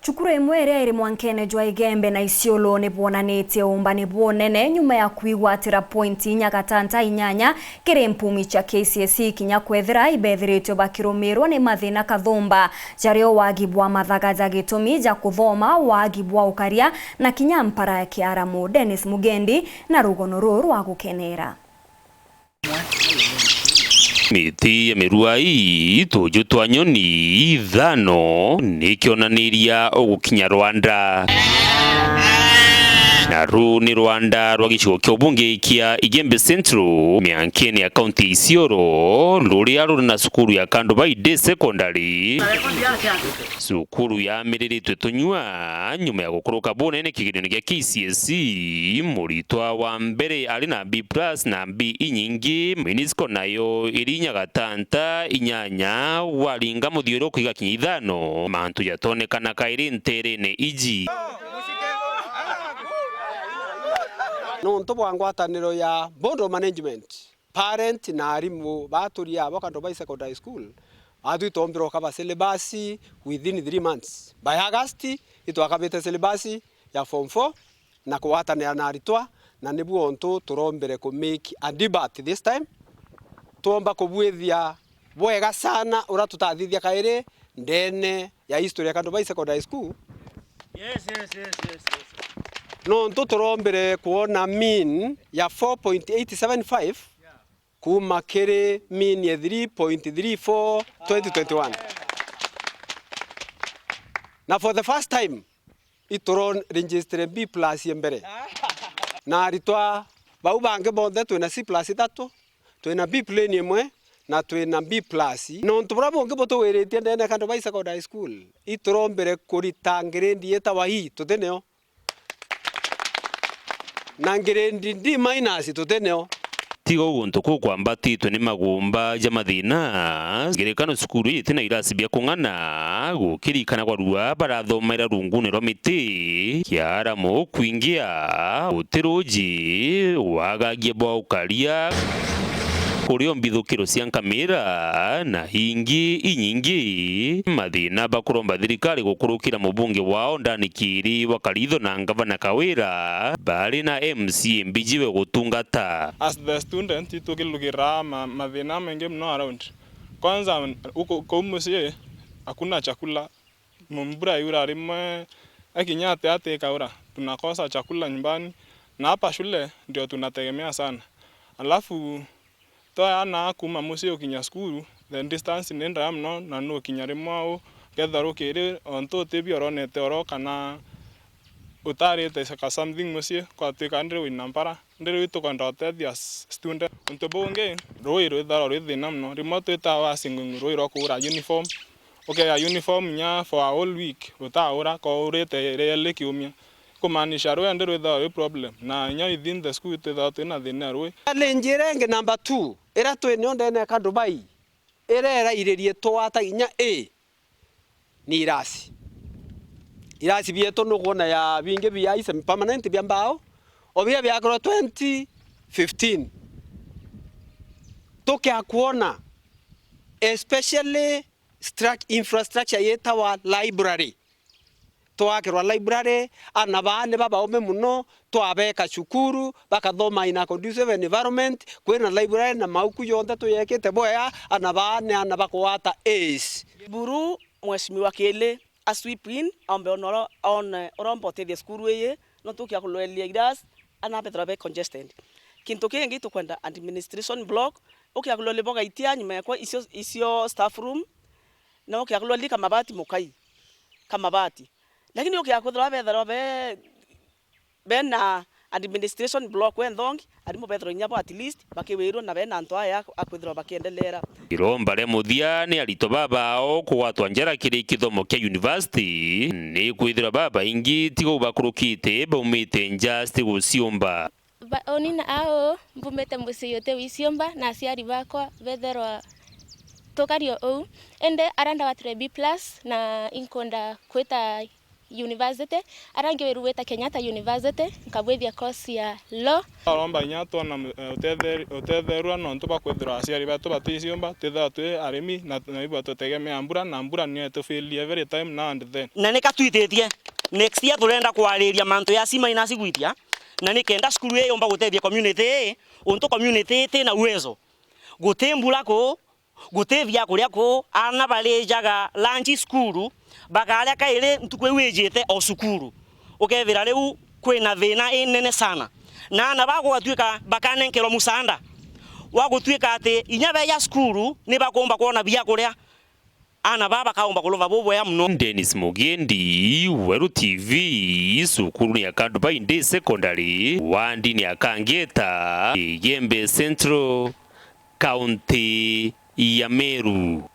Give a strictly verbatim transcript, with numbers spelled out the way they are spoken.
Cukuru imwe iria iri mwankene jwa Igembe na Isiolo ni bwonanitie uumbani bunene nyuma ya kwigwatira pointi inya gatanta inyanya kiri mpumi cia K C S E, kinya kwethira ibethiritwe bakirumirwa ni mathina kathumba, jario wagi bwa mathaga ja gitumi ja kuthoma, wagi bwa ukaria, na kinya mpara ya kiaramu. Dennis Mugendi na rugono ruru rwa gukenera. Miti ya mirua ii, tuju twa nyoni ithano ni kionaniria ugukinya Rwanda. Na ruu ni Rwanda rwa gicigo kia ubunge kia Igembe Central, miankene ya kaunti ya Isiolo, ruria ruri na cukuru ya Kandubai Day Secondary. Cukuru yamiriritwe tunyua nyuma ya gukuruka bunene kigerio-ini gia K C S E, muritwa wa mbere ari na B plus na B inyingi, minisco nayo iri inya gatanta inyanya, waringa muthiuruko igakinya ithano, mantu jatonekana kairi nterene iji. Nontu bwa ngwataniro ya board of management, parent na arimu baturia abo Kandubai Secondary School, batwi twombire ukaba syllabus within three months. By August, itwakabite syllabus ya form four na kugwatanira na aritwa, na nibu untu turombire ku make a debate this time. Twomba kubwithia bwega sana uria tutathithia kairi ndene ya history ya Kandubai Secondary School. Yes, yes, yes, yes, yes. Nontu turombire kwona mean ya four point eight seven five, yeah, kuuma kiri mean ya three point three four twenty twenty-one. Na for the first time, ituron register B plus ya mbere. Na aritwa bau bangi bonthe twina C plus ithatu, twina B plain imwe, na twina B plus. Nontu buria bungi butugwiritie ndene ya Kandubai Secondary School, iturombire kurita ngirindi itawa E, tutineo. Na ngirindi D minus tutineo. Tiga uu guntu kuu kwambatitwe ni magumba ja mathina, ngerekano cukuru ii itina irasi bia kung'ana, gukirikana kwa rua barathomaira rungune rwa miti, kiaramu kwingia, guti ruuji, wagagia bwa ukaria, kurio mbithukiro cia nkamira, na ingi inyingi. Mathina bakuromba thirikari gukurukira mubunge wao Ndani Kiiri wa Karitho na ngavana Kawira bari na M C A mbiji we gutungata. As the student, itukilugiraa ma-, mathina maingi mono around. Kwanza, uku-, kuu mucii, hakuna chakula. Mbura yura rimwe, ekinya ati ati ikaura, tunakosa chakula nyumbani, na hapa shule ndio tunategemea sana. Alafu, twaana kuuma mucii ukinya cukuru, the distance ni ndaya mono, na nukinya rimwe au, ukethirwa rukiri, ontu uti bia uronete oro kana utarite ka something mucii, kwatwika ndiri wina mpara. Ndi riu itukwenda utethia s-, student. Untu bungi, rui rwithagirwa rwi thina mono. Rimwe twitawa asking rui rwa kugura uniform. Ukeya uniform inya for a whole week, rutaura, ko urite reli kiumia. Kumaanisha rui ndi rwithagirwa rwi problem. Na inya within the school twithagirwa twina thina ya rui. Ni njira ingi number two, ira twinio ndene ya Kandubai, ira irairirie twata inya A. Ni irasi. Irasi bietu nukwona ya bingi bia semi permanent bia mbao, o biria biakorwo twenty fifteen. Tukia kwona especially struct-, infrastructure yetawa library. Twakirwa library, ana baa ni babaume mono, twabeka cukuru, bakathoma in a conducive environment, kwina library na mauku yonthe tuyekite bwea, ana baa ni ana bakugwata A's. Buru, Mheshimiwa Kili a sweep in, aombe one oro-, one uromba utethia cukuru iyi, no tukia kuloelia iras, ana bethirwa be congested. Kintu kingi tukwenda administration block, ukia kuloelia boga itia nyuma yakwa icio, icio staff room, na ukia kuloelia kamabati mukai, kamabati. Lakini ukia kwithirwa bethirwa be bena administration block wenthongi, arimu bethirwa inya bo at least bakiwirwa na bena antu aya a kwithirwa bakiendelera. Iromba ria muthia ni aritwa babao kugwatwa njara kiri kithomo kia university, ni kwithirwa babaingi tiga u bakurukite baumite nja citi guciumba. Ba-, uni na au, mbumite mucii uti wiciumba, na aciari bakwa betherwa tukario uu. Indi aria ndawatire B plus, na inkwenda kwita University, aria ngiwirugwite Kenyatta University, nkabwithia course ya law. Aromba inya twona, eh, utetheri-, utetherua nontu bwa kwithirwa aciari betu baticiumba, twithirwa twi arimi na, na ibwa tutegemea mbura, na mbura niyo itufailie every time now and then. Na nika twititie next year turenda kwariria mantu ya C minus gwithia, na nikenda cukuru ii yumba gutethia community ii, untu community ii tina uwezo. Guti mbura kuu, guti biakuria kuu, aana barijaga lunch cukuru, bakaria kairi ntuku iu ijite o cukuru. Ukethira riu kwina thina inene sana. Na aana baa gugatuika bakanenkerwa musaanda wa gutuika ati inya beja cukuru ni bakumba kwona biakuria. Aana baa bakaumba kuruva bubwea mono. Dennis Mugendi, Weru T V, cukuru ni ya Kadubai Day Secondary, wandini ya Kangeta, Igembe Central, kaunti ya Meru.